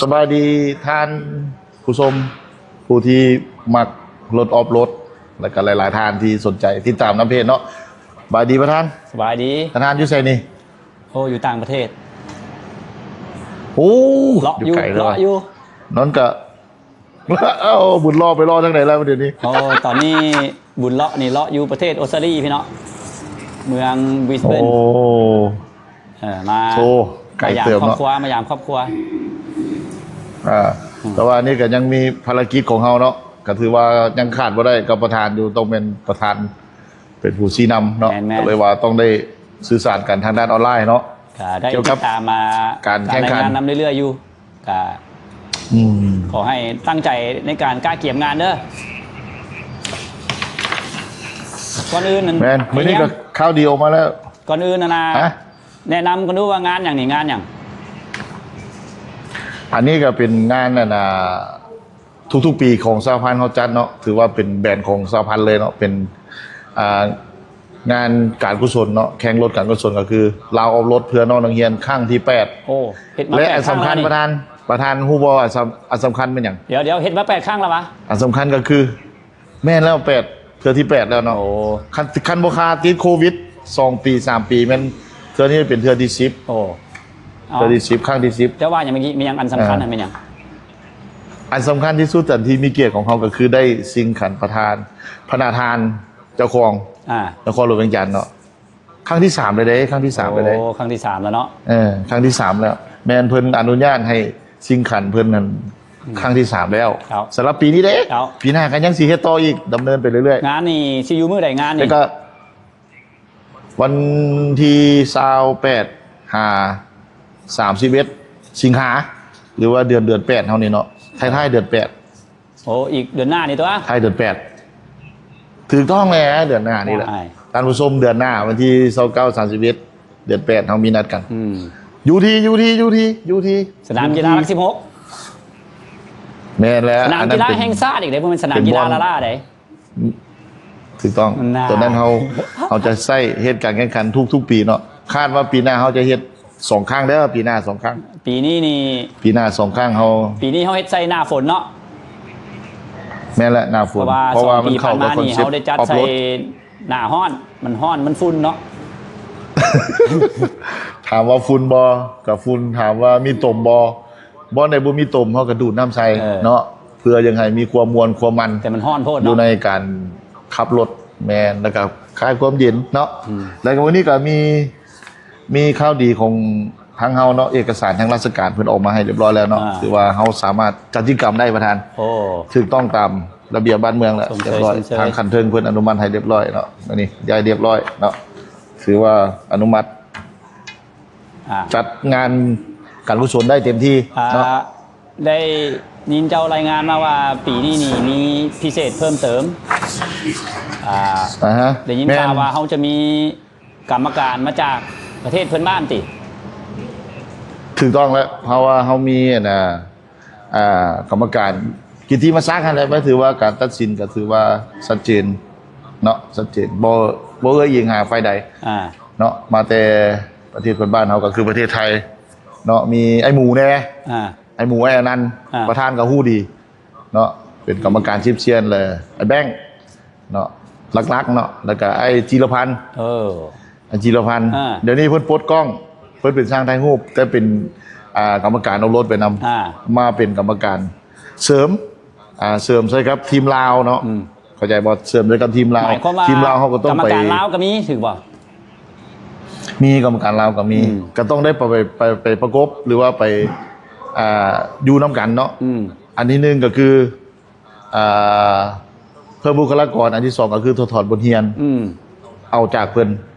ສະບາຍດີທ່ານຜູ້ຊົມ ຜູ້ທີ່ມັກລົດອອຟໂຣດ ແລະກະຫຼາຍໆທ່ານທີ່ສົນໃຈຕິດຕາມນຳເພຈເນາະ. ສະບາຍດີປະທານ. ສະບາຍດີ. ປະທານຢູ່ໃສນີ້? ໂອ້ ຢູ່ຕ່າງປະເທດ. ໂອ້ ເລາະຢູ່ ຢູ່ໄກເລີຍ ເລາະຢູ່. ນັ້ນກະ ເອົາ ບຸນເລາະໄປເລາະທາງໃດແລ້ວດຽວນີ້? ໂອ້ ຕອນນີ້ບຸນເລາະນີ້ເລາະຢູ່ປະເທດອົດສະຕາລີພີ່ເນາະ ເມືອງບຣິສເບນ. ໂອ້ ເອີ ມາ ໂອ້ ໄກເຕີບເນາະ ມາຢາມຄອບຄົວ ມາຢາມຄອບຄົວ. ອ່າ ອືມ ແຕ່ວ່າອັນນີ້ກໍຍັງມີພາລະກິດຂອງເຮົາເນາະ ກໍຖືວ່າຍັງຂາດບໍ່ໄດ້ກັບປະທານຢູ່ ຕ້ອງແມ່ນປະທານເປັນຜູ້ຊີ້ນຳເນາະ. ແມ່ນໆ ກໍເລີຍວ່າຕ້ອງໄດ້ສື່ສານກັນທາງດ້ານອອນລາຍເນາະ ກໍໄດ້ຕິດຕາມມາ ກ່ຽວກັບການແຂ່ງຂັນ ການລາຍງານນຳເລື້ອຍໆຢູ່. ກະ ອືມ ຂໍໃຫ້ຕັ້ງໃຈໃນການກະກຽມງານເດີ. ກ່ອນອື່ນນັ້ນ ແມ່ນ ມື້ນີ້ກໍຂ່າວດີອອກມາແລ້ວ. ກ່ອນອື່ນນັ້ນນະ ຮະ? ແນະນຳກັນດູວ່າງານຫຍັງນີ້ ງານຫຍັງ? ອັນນີ້ກໍເປັນງານ ອັນນ່າ ທຸກໆປີຂອງສະຫະພັນເຮົາຈັດເນາະ ຖືວ່າເປັນແບຣນຂອງສະຫະພັນເລີຍເນາະ ເປັນ ອ່າ ງານການກຸສົນເນາະ ແຂ່ງລົດການກຸສົນ ກໍຄືລາວອອຟໂຣດເພື່ອນ້ອງນັກຮຽນຄັ້ງທີແປດ. ໂອ້ ເຮັດມາແປດຄັ້ງແລ້ວນີ້. ແລະອັນສຳຄັນປະທານ ປະທານຮູ້ບໍ່ ອັນສຳ ອັນສຳຄັນແມ່ນຫຍັງ? ດຽວໆ ເຮັດມາແປດຄັ້ງແລ້ວຫວາ? ອັນສຳຄັນກໍຄື ແມ່ນແລ້ວ ແປດ ເທື່ອທີແປດແລ້ວເນາະ. ໂອ້ ຄັນ ຄັນບໍ່ຄາຕິດໂຄວິດສອງປີ ສາມປີ ແມ່ນເທື່ອນີ້ເປັນເທື່ອທີສິບ. ໂອ້ ເທື່ອທີສິບ ຄັ້ງທີສິບ. ເຈົ້າວ່າຫຍັງເມື່ອກີ້? ມີຫຍັງອັນສຳຄັນຫັ້ນແມ່ນຫຍັງ? ອັນສຳຄັນທີ່ສຸດ ອັນທີ່ມີກຽດຂອງເຮົາກໍຄືໄດ້ຊິງຂັນປະທານ ພະນະທານ ເຈົ້າຄອງ ອ່າ ນະຄອນຫຼວງວຽງຈັນເນາະ ຄັ້ງທີສາມແລ້ວເດ້ ຄັ້ງທີສາມແລ້ວເດ້. ໂອ້ ຄັ້ງທີສາມແລ້ວເນາະ. ເອີ ຄັ້ງທີສາມແລ້ວ ແມ່ນເພິ່ນອະນຸຍາດໃຫ້ຊິງຂັນເພິ່ນນັ້ນ ອືມ ຄັ້ງທີສາມແລ້ວ. ເຈົ້າ ສຳລັບປີນີ້ເດ້. ເຈົ້າ ປີໜ້າກໍຍັງຊິເຮັດຕໍ່ອີກ ດຳເນີນໄປເລື້ອຍໆ. ງານນີ້ຊິຢູ່ມື້ໃດງານນີ້? ແລ້ວກໍ ວັນທີຊາວແປດ ຫາ ສາມສິບເອັດ ສິງຫາ ຫຼືວ່າເດືອນ ເດືອນແປດເຮົານີ້ເນາະ ທ້າຍໆເດືອນແປດ. ໂອ້ ອີກເດືອນໜ້ານີ້ຕົວະ? ທ້າຍເດືອນແປດ ຖືກຕ້ອງແລ້ວ ເດືອນໜ້ານີ້ແຫຼະ. ໂອ້ຍ ທ່ານຜູ້ຊົມ ເດືອນໜ້າວັນທີຊາວເກົ້າ ສາມສິບເອັດ ເດືອນແປດ ເຮົາມີນັດກັນ. ອືມ ຢູ່ທີ່ ຢູ່ທີ່ ຢູ່ທີ່ ຢູ່ທີ່ສະໜາມກິລາຫຼັກສິບຫົກ. ແມ່ນແລ້ວ ສະໜາມກິລາແຫ່ງຊາດອີກເດ້ ບໍ່ແມ່ນສະໜາມກິລາລ້າໆເດ້. ຖືກຕ້ອງ. ນັ້ນນະ ຕົວນັ້ນເຮົາ ເຮົາຈະໃຊ້ເຮັດການແຂ່ງຂັນທຸກໆປີເນາະ. ຄາດວ່າປີໜ້າເຮົາຈະເຮັດສອງຄັ້ງເດີ ປີໜ້າສອງຄັ້ງ. ປີນີ້ນີ້ ປີໜ້າສອງຄັ້ງເຮົາ. ປີນີ້ເຮົາເຮັດໃສ່ໜ້າຝົນເນາະ. ແມ່ນແຫຼະ ໜ້າຝົນ ເພາະວ່າ ເພາະວ່າມັນເຂົ້າກັບຄອນເຊັບອອຟໂຣດ. ສອງປີຜ່ານມານີ້ເຮົາໄດ້ຈັດໃສ່ໜ້າຮ້ອນ ມັນຮ້ອນ ມັນຝຸ່ນເນາະ. ຖາມວ່າຝຸ່ນບໍ່? ກໍຝຸ່ນ. ຖາມວ່າມີຕົມບໍ່? ບ່ອນໃດບໍ່ມີຕົມ ເຮົາກໍດູດນ້ຳໃສ່ ເອີ ເນາະ ເພື່ອຢາກໃຫ້ມີຄວາມມ່ວນຄວາມມັນ ແຕ່ມັນຮ້ອນໂພດເນາະ ຢູ່ໃນການຂັບລົດ. ແມ່ນ ແລ້ວກໍຄາຍຄວາມເຢັນເນາະ. ອືມ ແລ້ວກໍມື້ນີ້ກໍມີ ມີຂ່າວດີຂອງທາງເຮົາເນາະ ເອກະສານທາງລາຊະການເພິ່ນອອກມາໃຫ້ຮຽບຮ້ອຍແລ້ວເນາະ. ອ່າ ຖືວ່າເຮົາສາມາດຈັດກິດຈະກຳໄດ້ປະທານ. ໂອ້ ຖືກຕ້ອງຕາມລະບຽບບ້ານເມືອງແລ້ວ ຊົມເຊີຍ ຮຽບຮ້ອຍ. ຊົມເຊີຍ. ທາງຂັ້ນເທິງເພິ່ນອະນຸມັດໃຫ້ຮຽບຮ້ອຍເນາະ ອັນນີ້ໄດ້ຮຽບຮ້ອຍເນາະ ຖືວ່າອະນຸມັດ ອ່າ ຈັດງານການກຸສົນໄດ້ເຕັມທີ່ ອ່າ ເນາະ. ໄດ້ຍິນເຈົ້າລາຍງານມາວ່າປີນີ້ນີ້ມີພິເສດເພີ່ມເຕີມ. ອ່າ ອ່າຮະ ໄດ້ຍິນ ແມ່ນ ຂ່າວວ່າເຮົາຈະມີກຳມະການມາຈາກປະເທດເພື່ອນບ້ານຕິ? ຖືກຕ້ອງແລ້ວ ເພາະວ່າເຮົາມີ ອັນນ່າ ອ່າ ກຳມະການກິດຕິມະສັກຫັ້ນແຫຼະ ກໍຖືວ່າການຕັດສິນກໍຖືວ່າຊັດເຈນເນາະ ຊັດເຈນ ບໍ່ ບໍ່ເອື້ອຍອີງຫາຝ່າຍໃດ ອ່າ ເນາະ. ມາແຕ່ປະເທດເພື່ອນບ້ານເຮົາກໍຄືປະເທດໄທເນາະ ມີອ້າຍໝູແດ່ ອ່າ ອ້າຍໝູ ອ້າຍອານັນ ອ່າ ປະທານກໍຮູ້ດີເນາະ ເປັນກຳມະການສິບສ່ຽນ ແລະ ອ້າຍແບັງ ເນາະ ຫຼັກໆເນາະ ແລ້ວກະອ້າຍຈີລະພັນ ເອີ ອ້າຍຈີລະພັນ ອ່າ ດຽວນີ້ເພິ່ນປົດກ້ອງ ເພິ່ນເປັນຊ່າງຖ່າຍຮູບ ແຕ່ເປັນ ອ່າ ກຳມະການເອົາລົດໄປນຳ ອ່າ ມາເປັນກຳມະການເສີມ ອ່າ ເສີມໃສ່ກັບທີມລາວເນາະ ອືມ ເຂົ້າໃຈບໍ່? ເສີມໃສ່ກັບທີມລາວ ໝາຍຄວາມວ່າທີມລາວເຮົາກໍຕ້ອງໄປ ກຳມະການລາວກໍມີ ຖືກບໍ່? ມີ ກຳມະການລາວກໍມີ ອືມ ກໍຕ້ອງໄດ້ໄປ ໄປ ໄປປະກົບ ຫຼືວ່າໄປ ອ່າ ຢູ່ນຳກັນເນາະ ອືມ ອັນທີໜຶ່ງກໍຄື ອ່າ ເພີ່ມບຸກຄະລາກອນ ອັນທີສອງກໍຄືຖອດ ຖອດບົດຮຽນ ອືມ ເອົາຈາກເພິ່ນ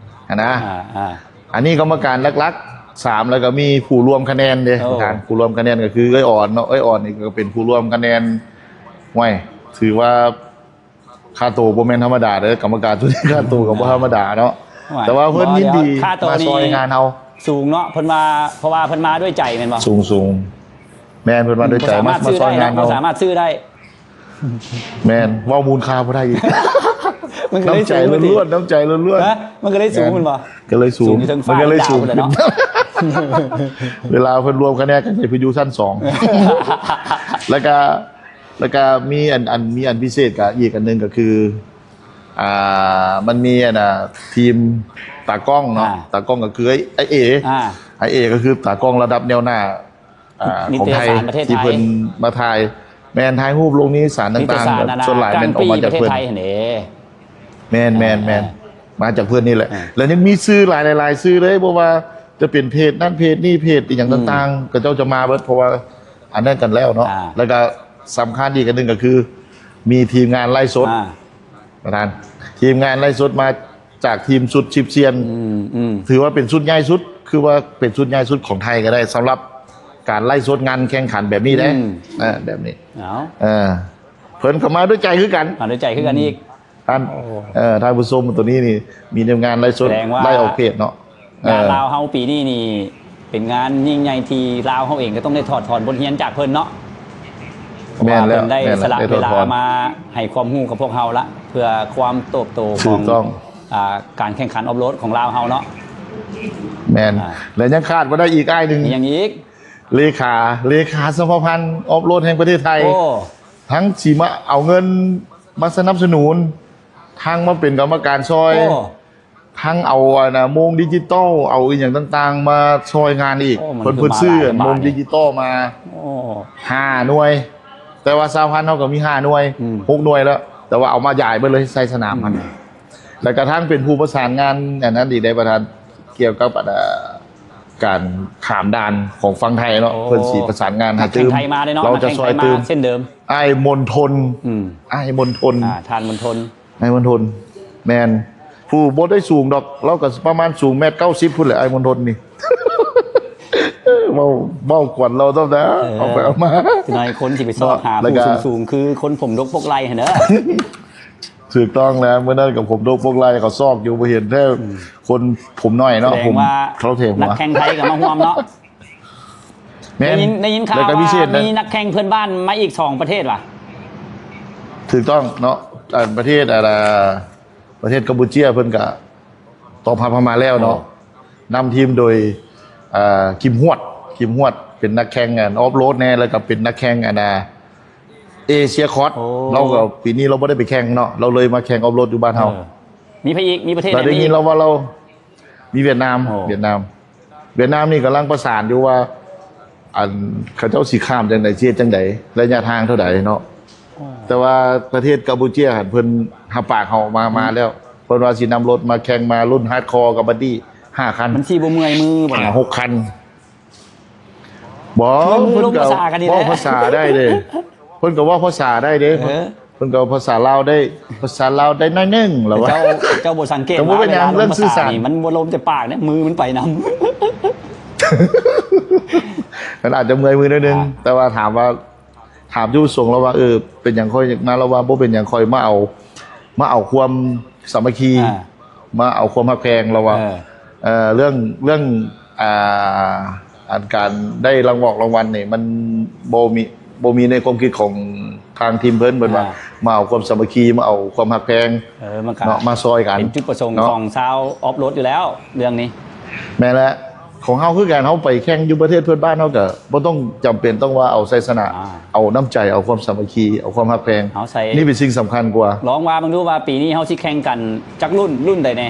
ຫັ້ນນະ ອ່າ ອ່າ ອັນນີ້ກຳມະການຫຼັກໆ ສາມ ແລ້ວກໍມີຜູ້ລວມຄະແນນເດ້ ໂອ້ ປະທານ ຜູ້ລວມຄະແນນກໍຄືເອື້ອຍອອນເນາະ ເອື້ອຍອອນນີ້ກໍເປັນຜູ້ລວມຄະແນນ ຫ້ວຍ ຖືວ່າຄ່າໂຕບໍ່ແມ່ນທຳມະດາເດ້ ກຳມະການຊຸດນີ້ຄ່າໂຕກໍບໍ່ທຳມະດາເນາະ ໂອ້ຍ ແຕ່ວ່າເພິ່ນຍິນດີ ບໍ່ ດຽວ ຄ່າໂຕນີ້ ມາຊ່ອຍງານເຮົາ ສູງເນາະ ເພິ່ນວ່າ ເພາະວ່າເພິ່ນມາດ້ວຍໃຈແມ່ນບໍ່? ສູງໆ ແມ່ນ ເພິ່ນມາດ້ວຍໃຈ ມາ ມາຊ່ອຍງານເຮົາ ບໍ່ສາມາດຊື້ໄດ້ເນາະ ບໍ່ສາມາດຊື້ໄດ້ ແມ່ນ ເວົ້າມູນຄ່າບໍ່ໄດ້ອີກ ມັນກໍເລີຍສູງ ນ້ຳໃຈລ້ວນໆ ນ້ຳໃຈລ້ວນໆ ຮະ ມັນກໍເລີຍສູງ ແມ່ນ ແມ່ນບໍ່? ກໍເລີຍສູງ ສູງຢູ່ເທິງຟ້າ ມັນກໍເລີຍສູງ ດາວພຸ້ນແຫຼະເນາະ ເວລາເພິ່ນລວມຄະແນນກັນ ໃຫ້ເພິ່ນຢູ່ຊັ້ນສອງ ແລ້ວກໍ ແລ້ວກໍມີອັນ ອັນ ມີອັນພິເສດກໍອີກອັນໜຶ່ງກໍຄື ອ່າ ມັນມີອັນນ່າ ທີມຕາກ້ອງເນາະ ອ່າ ຕາກ້ອງກໍຄືໄອ້ ໄອ້ເອ ອ່າ ໄອ້ເອກໍຄືຕາກ້ອງລະດັບແນວໜ້າ ອ່າ ຂອງໄທ ນິຕະຍະສານປະເທດໄທ ທີ່ເພິ່ນມາຖ່າຍ ແມ່ນ ຖ່າຍຮູບລົງນິຕະຍະສານຕ່າງໆ ສ່ວນຫຼາຍແມ່ນອອກມາຈາກເພິ່ນ ແມ່ນໆໆ ອ່າ ມາຈາກເພິ່ນນີ້ແຫຼະ ອ່າ ແລ້ວຍັງມີສື່ຫຼາຍໆຊື່ເລີຍ ບໍ່ວ່າຈະເປັນເພຈນັ້ນເພຈນີ້ ເພຈອີ່ຫຍັງ ອືມ ຕ່າງໆ ເຂົາເຈົ້າຈະມາເບິດ ເພາະວ່າອັນນັ້ນກັນແລ້ວເນາະ ອ່າ ແລ້ວກໍສຳຄັນອີກອັນໜຶ່ງກໍຄື ມີທີມງານໄລຟ໌ສົດ ອ່າ ປະທານ ທີມງານໄລຟ໌ສົດມາຈາກທີມຊຸດສິບຊຽນ ອືມໆ ຖືວ່າເປັນຊຸດໃຫຍ່ສຸດ ຄືວ່າເປັນຊຸດໃຫຍ່ສຸດຂອງໄທກໍໄດ້ ສຳລັບການໄລຟ໌ສົດງານແຂ່ງຂັນແບບນີ້ເດ້ ອືມ ເອີ ແບບນີ້ ເອົາ ເອີ ເພິ່ນກໍມາດ້ວຍໃຈຄືກັນ ມາດ້ວຍໃຈຄືກັນອີກ ທ່ານ ໂອ້ ເອີ ທ່ານຜູ້ຊົມ ໂຕນີ້ນີ້ມີແນວງານໄລຟ໌ສົດ ສະແດງວ່າ ໄລຟ໌ອອກເພຈເນາະ ງານ ເອີ ລາວເຮົາປີນີ້ນີ້ ເປັນງານຍິ່ງໃຫຍ່ທີ່ລາວເຮົາເອງກໍຕ້ອງໄດ້ຖອດຖອນບົດຮຽນຈາກເພິ່ນເນາະ ເພາະວ່າ ແມ່ນແລ້ວ ເພິ່ນໄດ້ ແມ່ນແລ້ວ ສະຫຼະເວລາ ໄດ້ຖອດຖອນ ມາໃຫ້ຄວາມຮູ້ກັບພວກເຮົາລະ ເພື່ອຄວາມເຕີບໂຕຂອງ ຖືກຕ້ອງ ອ່າ ການແຂ່ງຂັນອອຟໂລດຂອງລາວເຮົາເນາະ ແມ່ນ ອ່າ ແລະຍັງຂາດບໍ່ໄດ້ອີກອ້າຍໜຶ່ງ ມີຫຍັງອີກ? ເລຂາ ເລຂາສະຫະພັນອອຟໂລດແຫ່ງປະເທດໄທ ໂອ້ ທັງຊິມາເອົາເງິນມາສະໜັບສະໜູນ ທັງມາເປັນກຳມະການຊ່ອຍ ໂອ້ ທັງເອົາອັນນ່າໂມງດິຈິຕອລ ເອົາອີ່ຫຍັງຕ່າງໆມາຊ່ອຍງານອີກ ໂອ້ ມັນ ເພິ່ນ ຄື ເພິ່ນຊື້ ມາຫຼາຍ ໂມງດິຈິຕອລມາ ໂອ້ ຫ້າໜ່ວຍ ແຕ່ວ່າສະຫະພັນເຮົາກໍມີຫ້າໜ່ວຍ ອືມ ຫົກໜ່ວຍແລ້ວ ແຕ່ວ່າເອົາມາຢາຍເບິດເລີຍໃສ່ສະໜາມຫັ້ນ ອືມ ແລ້ວກະທັງເປັນຜູ້ປະສານງານອັນນັ້ນອີກໄດ໋ປະທານ ກ່ຽວກັບອັນ ອ່າ ການຂ້າມດ່ານຂອງຝັ່ງໄທເນາະ ໂອ້ ເພິ່ນຊິປະສານງານໃຫ້ຕື່ມ ນັກແຂ່ງໄທມາເດ້ເນາະ ເຮົາຈະຊ່ອຍຕື່ມ ນັກແຂ່ງໄທມາເຊັ່ນເດີມ ອ້າຍມົນທົນ ອືມ ອ້າຍມົນທົນ ອ່າ ທ່ານມົນທົນ ອ້າຍມົນທົນ ແມ່ນ ຜູ້ບໍ່ໄດ້ສູງດອກ ລາວກໍປະມານສູງແມັດເກົ້າສິບພຸ້ນແຫຼະ ອ້າຍມົນທົນນີ້ ເວົ້າ ເວົ້າກວນລາວຕ້ອງນະ ເອີ ເອົາໄປເອົາມາ ຈັກໜ້ອຍຄົນຊິໄປຊອກຫາ ເນາະ ຜູ້ສູງໆ ຄືຄົນຜົມດົກປົກໄລ່ຫັ້ນເດີ ຖືກຕ້ອງແລ້ວ ມື້ນັ້ນກໍຜົມດົກປົກໄລ່ ເຂົາຊອກຢູ່ ບໍ່ເຫັນແທ້ ອືມ ຄົນຜົມນ້ອຍເນາະ ສະແດງວ່າ ຜົມເຂົາເທຫົວ ນັກແຂ່ງໄທກໍມາຮ່ວມເນາະ ແມ່ນ ໄດ້ຍິນ ໄດ້ຍິນຂ່າວວ່າມີນັກແຂ່ງເພື່ອນບ້ານມາອີກສອງປະເທດຫວາ? ຖືກຕ້ອງເນາະ ອັນປະເທດ ອັນ ປະເທດກຳປູເຈຍເພິ່ນກໍຕອບຮັບເຮົາມາແລ້ວເນາະ ໂອ້ ນຳທີມໂດຍ ອ່າ ຄິມຮວດ ຄິມຮວດ ເປັນນັກແຂ່ງອັນອອຟໂລດແດ່ ແລ້ວກໍເປັນນັກແຂ່ງອັນ ອ່າ ເອເຊຍຄອດ ໂອ້ ລາວກໍປີນີ້ລາວບໍ່ໄດ້ໄປແຂ່ງເນາະ ລາວເລີຍມາແຂ່ງອອຟໂລດຢູ່ບ້ານເຮົາ ເອີ ມີໃຜອີກ? ມີປະເທດໃດ ໄດ້ຍິນລາວວ່າລາວ ມີຫວຽດນາມ ໂອ້ ຫວຽດນາມ ຫວຽດນາມນີ້ກຳລັງປະສານຢູ່ວ່າ ອັນ ເຂົາເຈົ້າຊິຂ້າມຈັ່ງໃດ ຊິເຮັດຈັ່ງໃດ ໄລຍະທາງເທົ່າໃດເນາະ ໂອ້ ແຕ່ວ່າປະເທດກຳປູເຈຍຫັ້ນ ເພິ່ນຮັບປາກເຮົາມາ ອືມ ມາແລ້ວ ເພິ່ນວ່າຊິນຳລົດມາແຂ່ງ ມາລຸ້ນຮາດຄໍກັບບັດດີ້ຫ້າຄັນ ມັນຊິບໍ່ເມື່ອຍມືບໍ່ ຫ້າຫົກຄັນ ບໍ່ ເພິ່ນກໍເວົ້າພາສາໄດ້ເດ້ ເພິ່ນກໍເວົ້າພາສາໄດ້ເດ້ ເອີ ເພິ່ນກໍເວົ້າພາສາລາວໄດ້ ພາສາລາວໄດ້ໜ້ອຍໜຶ່ງລະວ່າ ເຈົ້າ ເຈົ້າບໍ່ສັງເກດ ແຕ່ບໍ່ເປັນຫຍັງ ເລື່ອງສື່ສານນີ້ ມັນບໍ່ລົມແຕ່ປາກເດ້ ມືມັນໄປນຳ ມັນອາດຈະເມື່ອຍມືໜ້ອຍໜຶ່ງ ອ່າ ແຕ່ວ່າຖາມວ່າ ຖາມຈຸດປະສົງລາວວ່າ ເອີ ເປັນຫຍັງຂ້ອຍຢາກມາ ລາວວ່າ ບໍ່ເປັນຫຍັງ ຂ້ອຍມາເອົາ ມາເອົາຄວາມສາມັກຄີ ອ່າ ມາເອົາຄວາມຮັກແພງ ລາວວ່າ ເອີ ເອີ ເລື່ອງ ເລື່ອງ ອ່າ ອັນການໄດ້ລາງວອກລາງວັນນີ້ ມັນບໍ່ມີ ບໍ່ມີໃນຄວາມຄິດຂອງທາງທີມເພິ່ນ ເພິ່ນວ່າ ອ່າ ມາເອົາຄວາມສາມັກຄີ ມາເອົາຄວາມຮັກແພງ ເອີ ມັນກໍ ເນາະ ມາຊ່ອຍກັນ ເປັນຈຸດປະສົງ ເນາະ ຂອງຊາວອອຟໂລດຢູ່ແລ້ວ ເລື່ອງນີ້ ແມ່ນແຫຼະ ຂອງເຮົາຄືກັນ ເຮົາໄປແຂ່ງຢູ່ປະເທດເພື່ອນບ້ານ ເຮົາກໍບໍ່ຕ້ອງຈຳເປັນຕ້ອງວ່າເອົາໄຊຊະນະ ອ່າ ເອົານ້ຳໃຈ ເອົາຄວາມສາມັກຄີ ເອົາຄວາມຮັກແພງ ເອົາໃສ່ ນີ້ເປັນສິ່ງສຳຄັນກວ່າ ລອງວ່າເບິ່ງດູວ່າປີນີ້ເຮົາຊິແຂ່ງກັນຈັກລຸ້ນ ລຸ້ນໃດແດ່?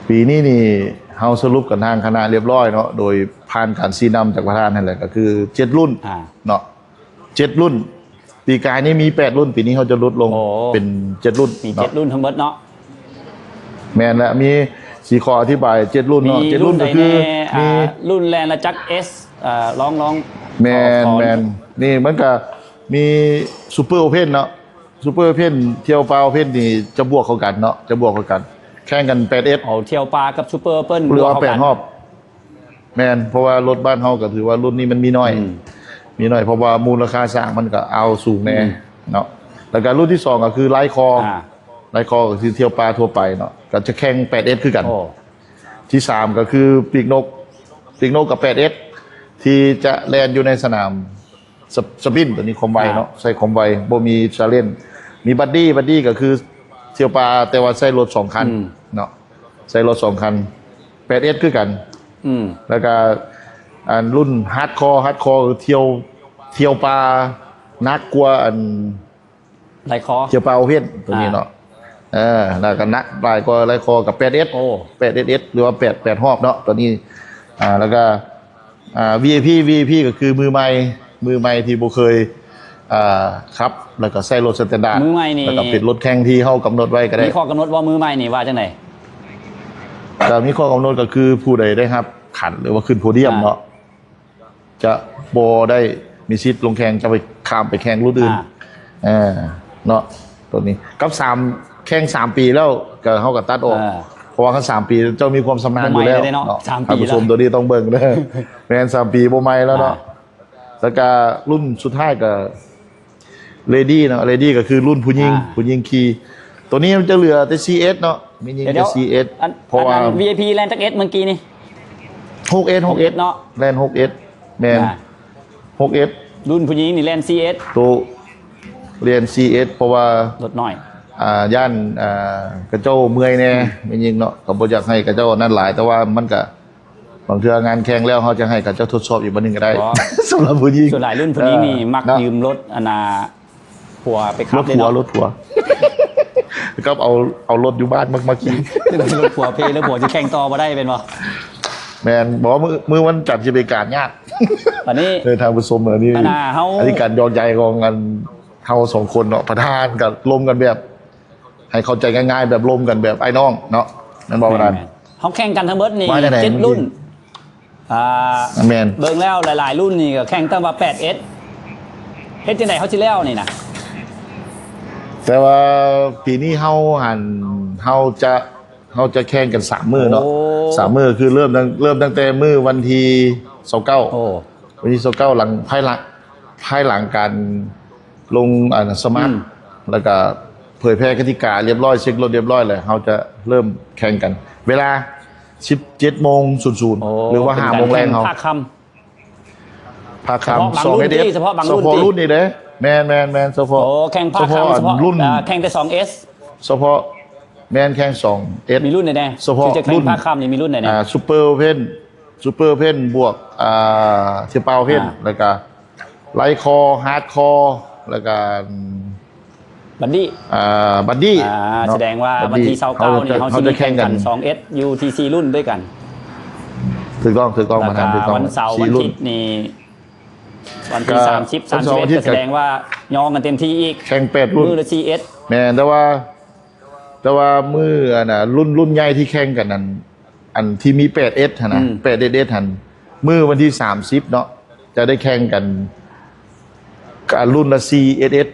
ປີນີ້ນີ້ເຮົາສະຫຼຸບກັນທາງຄະນະລຽບຮ້ອຍເນາະ ໂດຍຜ່ານການຊີ້ນຳຈາກປະທານຫັ້ນແຫຼະ ກໍຄືເຈັດລຸ້ນ ອ່າ ເນາະ ເຈັດລຸ້ນ ປີກາຍນີ້ມີແປດລຸ້ນ ປີນີ້ເຮົາຈະຫຼຸດລົງ ໂອ້ ເປັນເຈັດລຸ້ນ ມີເນາະ ເຈັດລຸ້ນທັງໝົດເນາະ ແມ່ນແຫຼະ ມີ ຊິຂໍອະທິບາຍເຈັດລຸ້ນເນາະ ເຈັດລຸ້ນກໍຄື ມີລຸ້ນໃດແດ່? ມີ ອ່າ ລຸ້ນແລ່ນລະຈັກເອສ ເອີ ລອງ ລອງ ແມ່ນ ຂໍ ແມ່ນ ນີ້ມັນກໍມີ Super Open ເນາະ Super Open ທ່ຽວປາ Open ນີ້ຈະບວກເຂົ້າກັນເນາະ ຈະບວກເຂົ້າກັນ ແຂ່ງກັນແປດເອັດ ເອົາທ່ຽວປາກັບ Super Open ບວກເຂົ້າກັນ ແປດຮອບ ແມ່ນ ເພາະວ່າລົດບ້ານເຮົາກໍຖືວ່າລຸ້ນນີ້ມັນມີໜ້ອຍ ອືມ ມີໜ້ອຍ ເພາະວ່າມູນລະຄ່າສ້າງມັນກໍເອົາສູງແດ່ ອືມ ເນາະ ແລ້ວກໍລຸ້ນທີສອງກໍຄືລາຍຄໍ ອ່າ ລາຍຄໍກໍຄືທ່ຽວປາທົ່ວໄປເນາະ ກໍຈະແຂ່ງແປດເອັດຄືກັນ ໂອ້ ທີສາມກໍຄືປີກນົກ ປີກນົກກັບແປດເອັດ ທີ່ຈະແລ່ນຢູ່ໃນສະໜາມ ສະ ສະປິນ ຕົວນີ້ຄວາມໄວເນາະ ອ່າ ໃຊ້ຄວາມໄວ ບໍ່ມີຊາເລັນ ມີບັດດີ້ ບັດດີ້ກໍຄືທ່ຽວປາ ແຕ່ວ່າໃຊ້ລົດສອງຄັນ ອືມ ເນາະ ໃຊ້ລົດສອງຄັນ ແປດເອັດຄືກັນ ອືມ ແລ້ວກໍອັນລຸ້ນຮາດຄໍ ຮາດຄໍຄືທ່ຽວ ທ່ຽວປ່າໜັກກວ່າອັນ ໄລ່ຄໍ ທ່ຽວປ່າໂອເພັນຕົວນີ້ເນາະ ອ່າ ເອີ ແລ້ວກໍໜັກຫຼາຍກວ່າໄລ່ຄໍກັບແປດເອັດ ໂອ້ ແປດເອັດເອັດ ຫຼືວ່າແປດ ແປດຮອບເນາະ ຕົວນີ້ ອ່າ ແລ້ວກໍ ອ່າ ວີໄອພີ ວີໄອພີ ກໍຄືມືໃໝ່ ມືໃໝ່ທີ່ບໍ່ເຄີຍ ອ່າ ຂັບ ແລ້ວກໍໃຊ້ລົດສະແຕນດາດ ມືໃໝ່ນີ້ ແລ້ວກໍເປັນລົດແຂ່ງທີ່ເຮົາກຳນົດໄວ້ກໍໄດ້ ມີຂໍ້ກຳນົດບໍ່ ມືໃໝ່ນີ້ວ່າຈັ່ງໃດ? ກໍມີຂໍ້ກຳນົດ ກໍຄືຜູ້ໃດໄດ້ຮັບຂັນ ຫຼືວ່າຂຶ້ນໂພດຽມ ອ່າ ເນາະ ຈະບໍ່ໄດ້ມີສິດລົງແຂ່ງ ຈະໄປ ຂ້າມໄປແຂ່ງລຸ້ນອື່ນ ອ່າ ເອີ ເນາະ ຕົວນີ້ກັບສາມ ແຂ່ງສາມປີແລ້ວ ກໍເຮົາກໍຕັດອອກ ອ່າ ເພາະວ່າຄັນສາມປີເຈົ້າມີຄວາມຊຳນານຢູ່ແລ້ວ ບໍ່ໃໝ່ເລີຍເນາະ ເນາະ ສາມປີ ທ່ານຜູ້ຊົມ ແລ້ວ ຕົວນີ້ຕ້ອງເບິ່ງເດີ ແມ່ນສາມປີບໍ່ໃໝ່ແລ້ວເນາະ ອ່າ ແລ້ວກໍລຸ້ນສຸດທ້າຍກໍເລດີ້ເນາະ ເລດີ້ກໍຄືລຸ້ນຜູ້ຍິງ ອ່າ ຜູ້ຍິງຂີ່ ຕົວນີ້ມັນຈະເຫຼືອແຕ່ຊີເອັສເນາະ ມີຍິງແຕ່ຊີເອັສ ເພາະວ່າ ອັນ ວີໄອພີ ແລ່ນຈັກເອັສມື້ກີ້ນີ້? ຫົກເອັສ ຫົກເອັສ ຫົກເອັສເນາະ ແລ່ນຫົກເອັສ ແມ່ນ ອ່າ ຫົກເອັສ ລຸ້ນຜູ້ຍິງນີ້ແລ່ນຊີເອັສ ໂຕແລ່ນຊີເອັສ ເພາະວ່າລົດນ້ອຍ ອ່າ ຢ້ານ ອ່າ ເຂົາເຈົ້າເມື່ອຍແດ່ ອືມ ແມ່ນຍິງເນາະ ກໍບໍ່ຢາກໃຫ້ເຂົາເຈົ້ານັ້ນຫຼາຍ ແຕ່ວ່າມັນກໍ ບາງເທື່ອງານແຂ່ງແລ້ວ ເຮົາຈະໃຫ້ເຂົາເຈົ້າທົດສອບອີກບາດໜຶ່ງກໍໄດ້ ສຳລັບຜູ້ຍິງ ສ່ວນຫຼາຍລຸ້ນຜູ້ຍິງນີ້ ເອີ ມັກຢືມລົດອັນນ່າ ຜົວໄປຂັບເດ້ເນາະ ລົດຜົວ ລົດຜົວ ກັບເອົາ ເອົາລົດຢູ່ບ້ານມາ ມາຂີ່ ລົດຜົວເພ ລົດຜົວຊິແຂ່ງຕໍ່ບໍ່ໄດ້ແມ່ນບໍ່? ແມ່ນ ບໍ່ ມື້ ມື້ວັນຈັນຊິໄປການຍາກ ອັນນີ້ ເອີ ທ່ານຜູ້ຊົມ ອັນນີ້ ອັນນ່າ ເຮົາ ອັນນີ້ການຫຍອກໃຈຂອງອັນເຮົາສອງຄົນເນາະ ປະທານກໍລົມກັນແບບ ໃຫ້ເຂົ້າໃຈງ່າຍໆ ແບບລົມກັນແບບອ້າຍນ້ອງເນາະ ແມ່ນບໍ່ ປະທານ? ແມ່ນໆ ເຮົາແຂ່ງກັນທັງເບິດນີ້ ວ່າຈັ່ງໃດ ເຈັດລຸ້ນ ເມື່ອກີ້ ອ່າ ແມ່ນ ເບິ່ງແລ້ວຫຼາຍໆລຸ້ນນີ້ກໍແຂ່ງຕັ້ງວ່າແປດເອັສ ເຮັດຈັ່ງໃດເຮົາຊິແລ້ວນີ້ນະ? ແຕ່ວ່າປີນີ້ເຮົາຫັ້ນ ເຮົາຈະ ເຮົາຈະແຂ່ງກັນສາມມື້ເນາະ ໂອ້ ສາມມື້ ຄືເລີ່ມຕັ້ງ ເລີ່ມຕັ້ງແຕ່ມື້ວັນທີຊາວເກົ້າ ໂອ້ ວັນທີຊາວເກົ້າ ຫຼັງ ພາຍຫຼັງ ພາຍຫຼັງການລົງ ອັນ ສະໝັກ ອືມ ແລ້ວກະເຜີຍແຜ່ກະຕິກາລຽບຮ້ອຍ ເຊັກລົດລຽບຮ້ອຍແລ້ວ ເຮົາຈະເລີ່ມແຂ່ງກັນ ເວລາສິບເຈັດໂມງສູນສູນ ໂອ້ ຫຼືວ່າຫ້າໂມງແລງເຮົາ ພາກຄ່ຳ ພາກຄ່ຳ ສອງເອັສເອັສ ສະເພາະບາງລຸ້ນ ສະເພາະລຸ້ນນີ້ເດ້ ແມ່ນໆໆ ສະເພາະ ໂອ້ ແຂ່ງພາກຄ່ຳ ສະເພາະລຸ້ນ ເອີ ແຂ່ງແຕ່ສອງເອັສ ສະເພາະ ແມ່ນແຂ່ງສອງເອັສ ມີລຸ້ນໃດແດ່ ສະເພາະລຸ້ນ ແຂ່ງພາກຄ່ຳນີ້ມີລຸ້ນໃດແດ່ ອ່າ ຊຸບເປີໂອເພັນ ຊຸບເປີໂອເພັນບວກ ອ່າ ເທຍປາໂອເພັນ ອ່າ ແລ້ວກະໄລຄໍ ຮາດຄໍ ແລ້ວກະບັດດີ້ ອ່າ ບັດດີ້ ອ່າ ເນາະ ສະແດງວ່າວັນທີຊາວເກົ້ານີ້ເຮົາຊິມີແຂ່ງກັນສອງເອັສ ຢູ່ທີ່ສີ່ລຸ້ນດ້ວຍກັນ ຖືກຕ້ອງ ຖືກຕ້ອງ ແລ້ວກະວັນເສົາ ວັນທິດນີ້ ວັນທີສາມສິບ ສາມສິບເອັດ ກໍສະແດງວ່າຍ້ອງກັນເຕັມທີ່ອີກ ແຂ່ງແປດລຸ້ນ ມື້ລະສີ່ເອັສ ແມ່ນ ແຕ່ວ່າ ແຕ່ວ່າມື້ອັນນ່າ ລຸ້ນ ລຸ້ນໃຫຍ່ທີ່ແຂ່ງກັນນັ້ນ ອັນທີ່ມີແປດເອັສຫັ້ນນະ ອືມ ແປດເອັສຫັ້ນ ມື້ວັນທີສາມສິບເນາະ ຈະໄດ້ແຂ່ງກັນ ອ່າ ລຸ້ນລະສີ່ເອັສເອັສ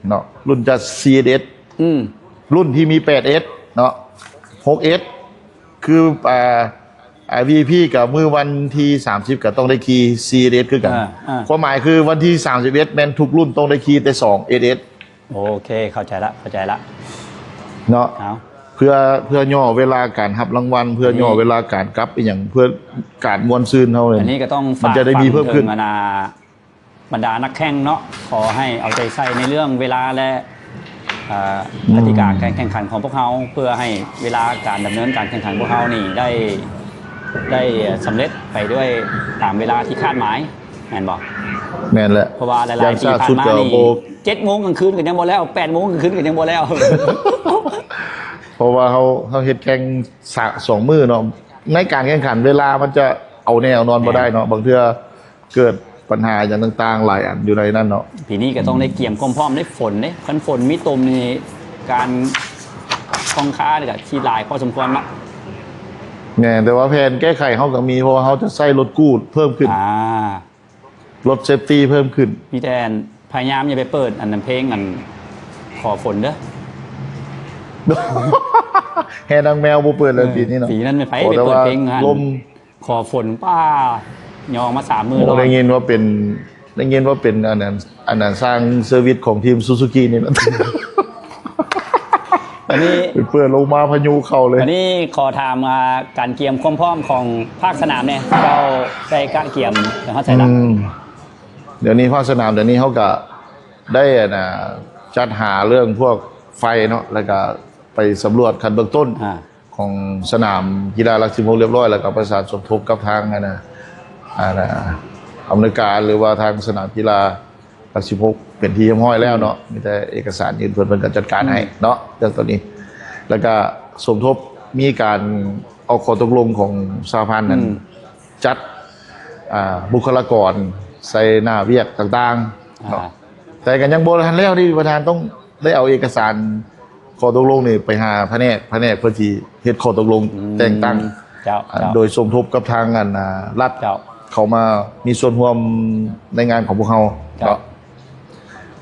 ເນາະ ລຸ້ນຈະສີ່ເອັສເອັສ ອືມ ລຸ້ນທີ່ມີແປດເອັສເນາະ ຫົກເອັສ ຄື ອ່າ ອ່າ ວີໄອພີ ກໍມື້ວັນທີສາມສິບກໍຕ້ອງໄດ້ຂີ່ສີ່ເອັສເອັສຄືກັນ ອ່າ ອ່າ ຄວາມໝາຍຄືວັນທີສາມສິບເອັດ ແມ່ນທຸກລຸ້ນຕ້ອງໄດ້ຂີ່ແຕ່ສອງເອັສເອັສ ໂອເຄ ເຂົ້າໃຈລະ ເຂົ້າໃຈລະ ເນາະ ເອົາ ເພື່ອ ເພື່ອຫຍໍ້ເວລາການຮັບລາງວັນ ເພື່ອຫຍໍ້ເວລາການກັບອີ່ຫຍັງ ເພື່ອການມ່ວນຊື່ນເຮົາ ອັນນີ້ກໍຕ້ອງ ມັນຈະໄດ້ມີເພີ່ມຂຶ້ນ ຝາກເຖິງບັນດາ ບັນດານັກແຂ່ງເນາະ ຂໍໃຫ້ເອົາໃຈໃສ່ໃນເລື່ອງເວລາ ແລະ ເອີ ອືມ ກະຕິກາການແຂ່ງຂັນຂອງພວກເຮົາ ເພື່ອໃຫ້ເວລາການດຳເນີນການແຂ່ງຂັນພວກເຮົານີ້ໄດ້ ໄດ້ສຳເລັດໄປດ້ວຍຕາມເວລາທີ່ຄາດໝາຍ ແມ່ນບໍ່? ແມ່ນແຫຼະ ເພາະວ່າຫຼາຍໆປີຜ່ານມານີ້ ເຈັດໂມງກາງຄືນກໍຍັງບໍ່ແລ້ວ ແປດໂມງກາງຄືນກໍຍັງບໍ່ແລ້ວ ເພາະວ່າເຮົາ ເຮົາເຮັດແຂ່ງສະ ສອງມື້ເນາະ ໃນການແຂ່ງຂັນເວລາມັນຈະເອົາແນ່ເອົານອນບໍ່ໄດ້ເນາະ ແມ່ນ ບາງເທື່ອເກີດບັນຫາຫຍັງຕ່າງໆຫຼາຍອັນຢູ່ໃນນັ້ນເນາະ ປີນີ້ກໍຕ້ອງໄດ້ກຽມຄວາມພ້ອມ ໄດ້ຝົນເດ້ ຄັນຝົນມີຕົມນີ້ ການຂ້ອງຄານີ້ກໍຊິຫຼາຍພໍສົມຄວນເນາະ ແມ່ນ ແຕ່ວ່າແຜນແກ້ໄຂເຮົາກໍມີ ເພາະວ່າເຮົາຈະໃຊ້ລົດກູ້ເພີ່ມຂຶ້ນ ອ່າ ລົດເຊຟຕີເພີ່ມຂຶ້ນ ມີແຕ່ພະຍາຍາມຢ່າໄປເປີດອັນນັ້ນ ເພງອັນຂໍຝົນເດີ ແຫ່ນາງແມວບໍ່ເປີດແລ້ວ ເອີ ປີນີ້ເນາະ ປີນັ້ນແມ່ນໃຜໄປເປີດເພງຫັ້ນ ລົມ ຂໍຝົນ ປ້າ ຍ່ອງມາສາມມື້ ໂອ້ ລອດ ໄດ້ຍິນວ່າເປັນ ໄດ້ຍິນວ່າເປັນອັນນັ້ນ ອັນນັ້ນຊ່າງເຊີວິສຂອງທີມຊູຊູກິນີ້ແຫຼະ ອັນນີ້ ໄປເປີດລົງມາພາຍຸເຂົ້າເລີຍ ອັນນີ້ຂໍຖາມ ອ່າ ການກຽມຄວາມພ້ອມຂອງພາກສະໜາມແດ່ ເຈົ້າໄດ້ກະກຽມໄປຮອດໃສລະ? ອືມ ດຽວນີ້ພາກສະໜາມ ດຽວນີ້ເຮົາກະໄດ້ ອັນນ່າ ຈັດຫາເລື່ອງພວກໄຟເນາະ ແລ້ວກະໄປສຳຫຼວດຂັ້ນເບື້ອງຕົ້ນ ອ່າ ຂອງສະໜາມກິລາຫຼັກສິບຫົກຮຽບຮ້ອຍ ແລ້ວກໍປະສານສົມທົບກັບທາງ ອັນນ່າ ອັນນ່າ ອຳນວຍການ ຫຼືວ່າທາງສະໜາມກິລາຫຼັກສິບຫົກເປັນທີ່ຮຽບຮ້ອຍແລ້ວເນາະ. ອືມ ມີແຕ່ເອກະສານຍື່ນເພິ່ນ ເພິ່ນກໍຈັດການໃຫ້ ອືມ ເນາະ ເລື່ອງຕົວນີ້. ແລ້ວກໍສົມທົບມີການອອກຂໍ້ຕົກລົງຂອງສະຫະພັນນັ້ນ ອືມ ຈັດ ອ່າ ບຸກຄະລາກອນໃສ່ໜ້າວຽກຕ່າງໆເນາະ. ອ່າ ແຕ່ກໍຍັງບໍ່ທັນແລ້ວເດ້ ປະທານຕ້ອງໄດ້ເອົາເອກະສານຂໍ້ຕົກລົງນີ້ໄປຫາພະແນກ, ພະແນກເພິ່ນຊິເຮັດຂໍ້ຕົກລົງ ອືມ ແຕ່ງຕັ້ງ ເຈົ້າ ອ່າ ເຈົ້າ ໂດຍສົມທົບກັບທາງ ອັນ ອ່າ ລັດ ເຈົ້າ ເຂົ້າມາມີສ່ວນຮ່ວມໃນງານຂອງພວກເຮົາ ເຈົ້າ ເນາະ.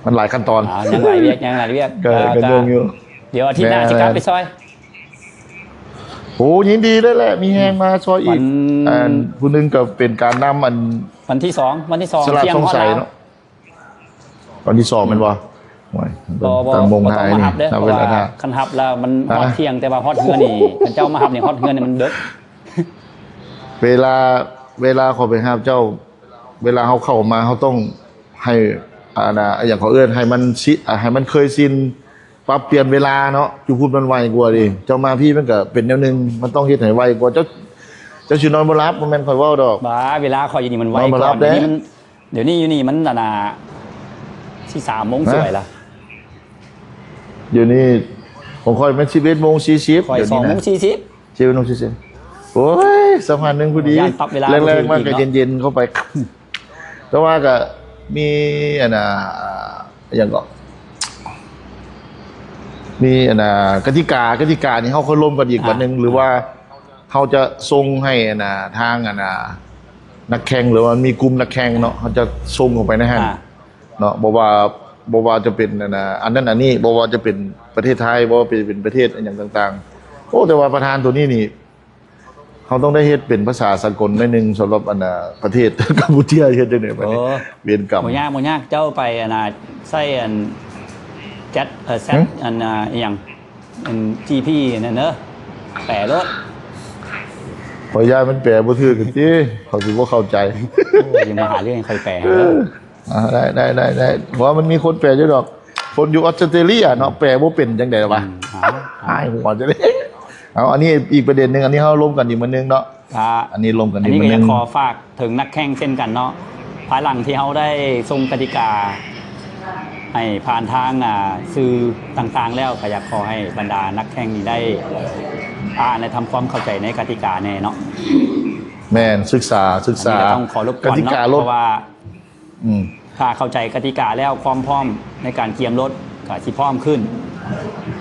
ມັນຫຼາຍຂັ້ນຕອນ ອ່າ ຍັງຫຼາຍວຽກ ຍັງຫຼາຍວຽກ ກໍ ອ່າ ກໍຫຍຸ້ງຢູ່. ດຽວອາທິດໜ້າ ແມ່ນ ຊິກັບໄປຊ່ອຍ. ໂອ້ ຍິນດີເລີຍແຫຼະ ມີແຮງມາຊ່ອຍອີກ. ອັນ ຜູ້ໜຶ່ງກໍເປັນການນຳ ອັນ ວັນທີສອງ ວັນທີສອງ ສະຫຼາກ ທ່ຽງ ຊ່ອງ ຮອດ ໃສ ລາວ ເນາະ. ວັນທີສອງແມ່ນບໍ່? ໂອ້ຍ ບໍ່ ບໍ່ ຕ້ອງ ບໍ່ຕ້ອງມາຮັບເດີ້ ນັບເວລາຖ້າ. ຄັນຮັບແລ້ວມັນ ຮະ? ຮອດທ່ຽງ ແຕ່ວ່າຮອດເຮືອນນີ້ ຄັນເຈົ້າມາຮັບນີ້ ຮອດເຮືອນນີ້ມັນເດິກ. ເວລາ ເວລາເຂົາໄປຮັບເຈົ້າ ເວລາເຮົາເຂົ້າມາ ເຮົາຕ້ອງໃຫ້ ອັນນ່າ ອີ່ຫຍັງເຂົາເອີ້ນ ໃຫ້ມັນຊິ ອ່າ ໃຫ້ມັນເຄີຍຊິນ ປັບປ່ຽນເວລາເນາະ. ຢູ່ພຸ້ນມັນໄວກວ່າເດ້ ເຈົ້າມາພີ້ມັນກໍເປັນແນວໜຶ່ງ ມັນຕ້ອງເຮັດໃຫ້ໄວກວ່າ. ເຈົ້າ ເຈົ້າຊິນອນບໍ່ຫຼັບ ບໍ່ແມ່ນຂ້ອຍເວົ້າດອກ. ບາ ເວລາຂ້ອຍຢູ່ນີ້ມັນໄວກວ່າ ດຽວນີ້ມັນ ດຽວນີ້ຢູ່ນີ້ມັນ ອັນນ່າ ຊິສາມໂມງ ຮະ? ສວຍລະ. ດຽວນີ້ຂອງຂ້ອຍແມ່ນສິບເອັດໂມງສີ່ສິບ ຂ້ອຍ ດຽວນີ້ນະ ສອງໂມງສີ່ສິບ ສິບເອັດໂມງສີ່ສິບ. ໂອ້ຍ ສະພານໜຶ່ງພໍດີ ຢ້ານປັບເວລາ ແລງໆ ມາກໍເຢັນໆ ເຂົ້າໄປ. ແຕ່ວ່າກໍມີ ອັນນ່າ ຫຍັງກໍ ມີ ອັນນ່າ ກະຕິກາ ກະຕິການີ້ເຮົາຄ່ອຍລົມກັນອີກ ອ່າ ວັນໜຶ່ງ ຫຼືວ່າເຮົາຈະສົ່ງໃຫ້ ອັນນ່າ ທາງ ອັນນ່າ ນັກແຂ່ງ ຫຼືວ່າມີກຸ່ມນັກແຂ່ງເນາະ ເຮົາຈະສົ່ງເຂົ້າໄປໃນຫັ້ນ ອ່າ ເນາະ. ບໍ່ວ່າ ບໍ່ວ່າຈະເປັນ ອັນນ່າ ອັນນັ້ນອັນນີ້ ບໍ່ວ່າຈະເປັນປະເທດໄທ ບໍ່ວ່າເປັນ ເປັນປະເທດອີ່ຫຍັງຕ່າງໆ. ໂອ້ ແຕ່ວ່າປະທານໂຕນີ້ນີ້ ເຮົາຕ້ອງໄດ້ເຮັດເປັນພາສາສາກົນໜ້ອຍໜຶ່ງ ສຳລັບ ອັນນ່າ ປະເທດກຳປູເຈຍ. ເຮັດຈັ່ງໃດບັດນີ້? ໂອ້ ເວນກຳ. ບໍ່ຍາກ ບໍ່ຍາກ ເຈົ້າໄປ ອັນນ່າ ໃຊ້ ອັນ ແຈັດ ເອີ ແຊັດ ຫຶ? ອັນນ່າ ອີ່ຫຍັງ ອັນ ຈີພີ ນັ້ນເດີ ແປໂລດ. ຂ້ອຍຢ້ານມັນແປບໍ່ຖືກຕິ ເຂົາຊິບໍ່ເຂົ້າໃຈ. ໂອ້ຍ ຢ່າມາຫາເລື່ອງໃຫ້ຂ້ອຍແປໃຫ້ເດີ. ອ່າ ໄດ້ ໄດ້ ໄດ້ ໄດ້ ເພາະວ່າມັນມີຄົນແປຢູ່ດອກ ຄົນຢູ່ອອສເຕຣເລຍເນາະ ອືມ ແປບໍ່ເປັນຈັ່ງໃດວະ. ອືມ ເອົາ ຫາຍຫົວຈັ່ງໃດ. ເອົາ ອັນນີ້ອີກປະເດັນໜຶ່ງ ອັນນີ້ເຮົາລົມກັນອີກມື້ໜຶ່ງເນາະ. ອ່າ ອັນນີ້ລົມກັນອີກມື້ໜຶ່ງ. ອັນນີ້ກໍຢາກຂໍຝາກເຖິງນັກແຂ່ງເຊັ່ນກັນເນາະ ພາຍຫຼັງທີ່ເຮົາໄດ້ສົ່ງກະຕິກາໃຫ້ຜ່ານທາງ ອ່າ ສື່ຕ່າງໆແລ້ວ ກໍຢາກຂໍໃຫ້ບັນດານັກແຂ່ງນີ້ໄດ້ອ່ານ ແລະ ທຳຄວາມເຂົ້າໃຈໃນກະຕິກາແດ່ເນາະ. ແມ່ນ ສຶກສາ ສຶກສາ ອັນນີ້ກໍຕ້ອງຂໍລົບກວນເນາະ ກະຕິກາລົດ ເພາະວ່າ ອືມ ຖ້າເຂົ້າໃຈກະຕິກາແລ້ວ ຄວາມພ້ອມໃນການກຽມລົດກໍຊິພ້ອມຂຶ້ນ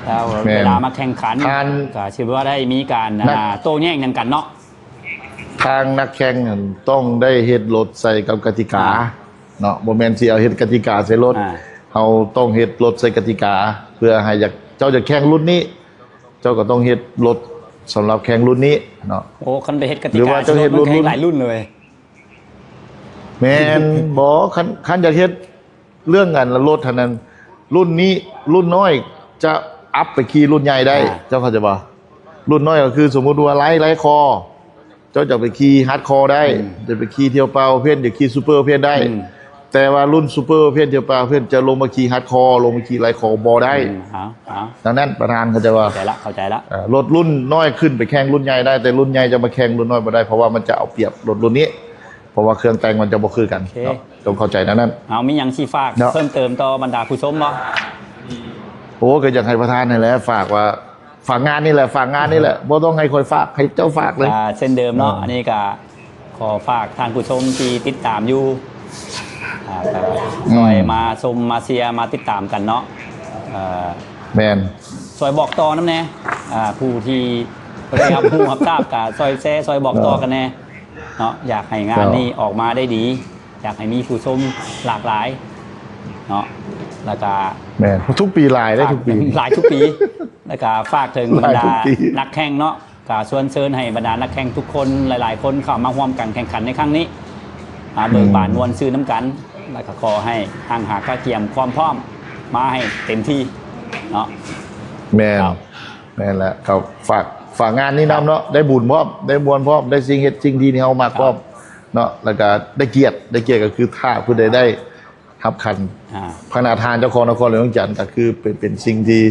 ແລ້ວ ແມ່ນ ເວລາມາແຂ່ງຂັນ ທ່ານ ກໍຊິວ່າໄດ້ມີການ ນັກ ອ່າ ໂຕ້ແຍ້ງຫຍັງກັນເນາະ. ທາງນັກແຂ່ງຫັ້ນຕ້ອງໄດ້ເຮັດລົດໃສ່ກັບກະຕິກາ ອ່າ ເນາະ ບໍ່ແມ່ນຊິເອົາເຮັດກະຕິກາໃສ່ລົດ ອ່າ ເຮົາຕ້ອງເຮັດລົດໃສ່ກະຕິກາ ເພື່ອໃຫ້ຢາກ ເຈົ້າຢາກແຂ່ງລຸ້ນນີ້ ເຈົ້າກໍຕ້ອງເຮັດລົດສຳລັບແຂ່ງລຸ້ນນີ້ເນາະ. ໂອ້ ຄັນໄປເຮັດກະຕິກາ ຫຼືວ່າເຈົ້າເຮັດລຸ້ນ ແຂ່ງຫຼາຍລຸ້ນເລີຍ. ແມ່ນ ບໍ່ ຄັນ ຄັນຢາກເຮັດເລື່ອງອັນລົດຫັ້ນນັ້ນ ລຸ້ນນີ້ລຸ້ນນ້ອຍຈະອັບໄປຂີ່ລຸ້ນໃຫຍ່ໄດ້ ອ່າ ເຈົ້າເຂົ້າໃຈບໍ່? ລຸ້ນນ້ອຍກໍຄືສົມມຸດວ່າໄລ ໄລຄໍ ເຈົ້າຈະໄປຂີ່ຮາດຄໍໄດ້ ອືມ ຈະໄປຂີ່ທຽວປາໂອເພັນ ຈະຂີ່ຊຸບເປີໂອເພັນໄດ້ ອືມ ແຕ່ວ່າລຸ້ນຊຸບເປີໂອເພັນ ທຽວປາໂອເພັນ ຈະລົງມາຂີ່ຮາດຄໍ ລົງມາຂີ່ໄລຄໍບໍ່ໄດ້ ອືມ ເອົາ ເອົາ ດັ່ງນັ້ນປະທານເຂົ້າໃຈວ່າ ເຂົ້າໃຈລະ ເຂົ້າໃຈລະ ເອີ ລົດລຸ້ນນ້ອຍຂຶ້ນໄປແຂ່ງລຸ້ນໃຫຍ່ໄດ້ ແຕ່ລຸ້ນໃຫຍ່ຈະມາແຂ່ງລຸ້ນນ້ອຍບໍ່ໄດ້ ເພາະວ່າມັນຈະເອົາປຽບລົດລຸ້ນນີ້ ເພາະວ່າເຄື່ອງແຕ່ງມັນຈະບໍ່ຄືກັນ ໂອເຄ ເນາະ ຕ້ອງເຂົ້າໃຈແນວນັ້ນ. ເອົາ ມີຫຍັງຊິຝາກ ເນາະ ເພີ່ມເຕີມຕໍ່ບັນດາຜູ້ຊົມບໍ່? ໂອ້ ກໍຢາກໃຫ້ປະທານນີ້ແຫຼະ ຝາກວ່າ ຝາກງານນີ້ແຫຼະ ຝາກງານນີ້ແຫຼະ ບໍ່ຕ້ອງໃຫ້ຂ້ອຍຝາກ ໃຫ້ເຈົ້າຝາກເລີຍ. ອ່າ ເຊັ່ນເດີມເນາະ ເອີ ອັນນີ້ກໍຂໍຝາກທ່ານຜູ້ຊົມທີ່ຕິດຕາມຢູ່ ອ່າ ກໍ ອືມ ຊ່ອຍມາຊົມ ມາເຊຍ ມາຕິດຕາມກັນເນາະ ເອີ ແມ່ນ ຊ່ອຍບອກຕໍ່ນຳແດ່ ອ່າ ຜູ້ທີ່ບໍ່ໄດ້ຮັບຮູ້ຮັບຊາບ ກໍຊ່ອຍແຊ ຊ່ອຍບອກຕໍ່ກັນແດ່ ເນາະ ຢາກໃຫ້ງານນີ້ອອກມາໄດ້ດີ ຢາກໃຫ້ມີຜູ້ຊົມຫຼາກຫຼາຍເນາະ ແລ້ວກະ ແມ່ນ ທຸກປີຫຼາຍເດ້ ທຸກປີ ຫຼາຍທຸກປີ ແລ້ວກະຝາກເຖິງບັນດາ ຫຼາຍທຸກປີ ນັກແຂ່ງເນາະ ກະຊວນເຊີນໃຫ້ບັນດານັກແຂ່ງທຸກຄົນ ຫຼາຍໆຄົນເຂົ້າມາຮ່ວມການແຂ່ງຂັນໃນຄັ້ງນີ້ ມາເບີກບານ ອືມ ມ່ວນຊື່ນນຳກັນ ແລ້ວກະຂໍໃຫ້ຮັ່ງຫາກະກຽມຄວາມພ້ອມມາໃຫ້ເຕັມທີ່ເນາະ. ແມ່ນ ແມ່ນແຫຼະ ກໍຝາກ ຝາກງານນີ້ນຳເນາະ ໄດ້ບຸນພ້ອມ ໄດ້ມ່ວນພ້ອມ ໄດ້ສິ່ງເຮັດສິ່ງທີ່ເຮົາມັກພ້ອມເນາະ ແລ້ວກະໄດ້ກຽດ ໄດ້ກຽດກໍຄືຖ້າຜູ້ໃດໄດ້ຮັບຂັນ ອ່າ ພະນາທານເຈົ້າຄອງນະຄອນຫຼວງວຽງຈັນ ກໍຄືເປັນ ເປັນສິ່ງທີ່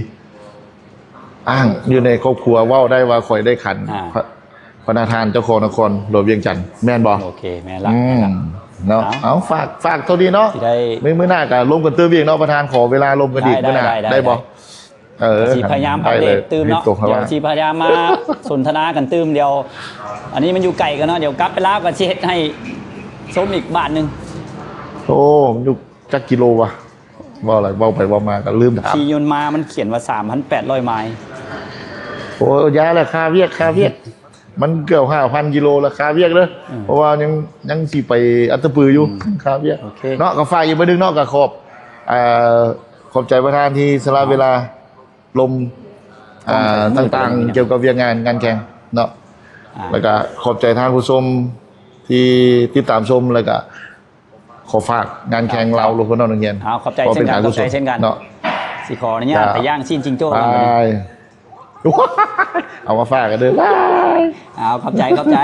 ອ້າງຢູ່ໃນຄອບຄົວເວົ້າໄດ້ວ່າຂ້ອຍໄດ້ຂັນ ອ່າ ພະ ພະນະທ່ານເຈົ້າຄອງນະຄອນຫຼວງວຽງຈັນ ແມ່ນບໍ່? ໂອເຄ ແມ່ນລະ ອືມ ແມ່ນລະ ເນາະ ເອົາ ເອົາ ຝາກ ຝາກເທົ່ານີ້ເນາະ ຊິໄດ້ ມື້ ມື້ໜ້າກໍລົມກັນຕື່ມອີກເນາະ ປະທານ ຂໍເວລາລົມກັນອີກ ໄດ້ ມື້ໜ້າ ໄດ້ ໄດ້ ໄດ້ບໍ່? ເອີ ຊິພະຍາຍາມອັບເດດຕື່ມເນາະ ເອີ ດຽວຊິພະຍາຍາມມາສົນທະນາກັນຕື່ມ ດຽວ ອັນນີ້ມັນຢູ່ໄກກັນເນາະ ດຽວກັບໄປລາວກໍຊິເຮັດໃຫ້ຊົມອີກບາດໜຶ່ງ. ໂອ້ ມັນຢູ່ຈັກກິໂລວະ? ເວົ້າຫຼາຍ ເວົ້າໄປເວົ້າມາກໍລືມຖາມ ຂີ່ຍົນມາມັນຂຽນວ່າ ສາມພັນແປດຮ້ອຍໄມລ໌. ໂອ້ ຢ່າລະ ຄາວຽກ ຄາວຽກ ມັນເກືອບຫ້າພັນກິໂລລະ ຄາວຽກເດີ ອືມ ເພາະວ່າຍັງ ຍັງຊິໄປອັດຕະປືຢູ່ ອືມ ຄາວຽກ ໂອເຄ ເນາະ ກໍຝາກອີກບາດໜຶ່ງເນາະ ກໍຂອບ ອ່າ ຂອບໃຈປະທານທີ່ສະຫຼະເວລາລົມ ອ່າ ຕ່າງໆ ກ່ຽວກັບວຽກງານ ງານແຂ່ງເນາະ ອ່າ ແລ້ວກໍຂອບໃຈທ່ານຜູ້ຊົມທີ່ຕິດຕາມຊົມ ແລ້ວກໍ ຂໍຝາກງານແຂ່ງລາວໂລໂກນອນໂຮງຮຽນ ເອົາ ຂອບໃຈເຊັ່ນກັນ ຂອບໃຈເຊັ່ນກັນເນາະ ຊິຂໍອະນຸຍາດໄປຍ່າງຊີ້ນຈິງໂຈ້ ບາຍ ເອົາມາຝາກກັນເດີ ບາຍ ເອົາ ຂອບໃຈ ຂອບໃຈ.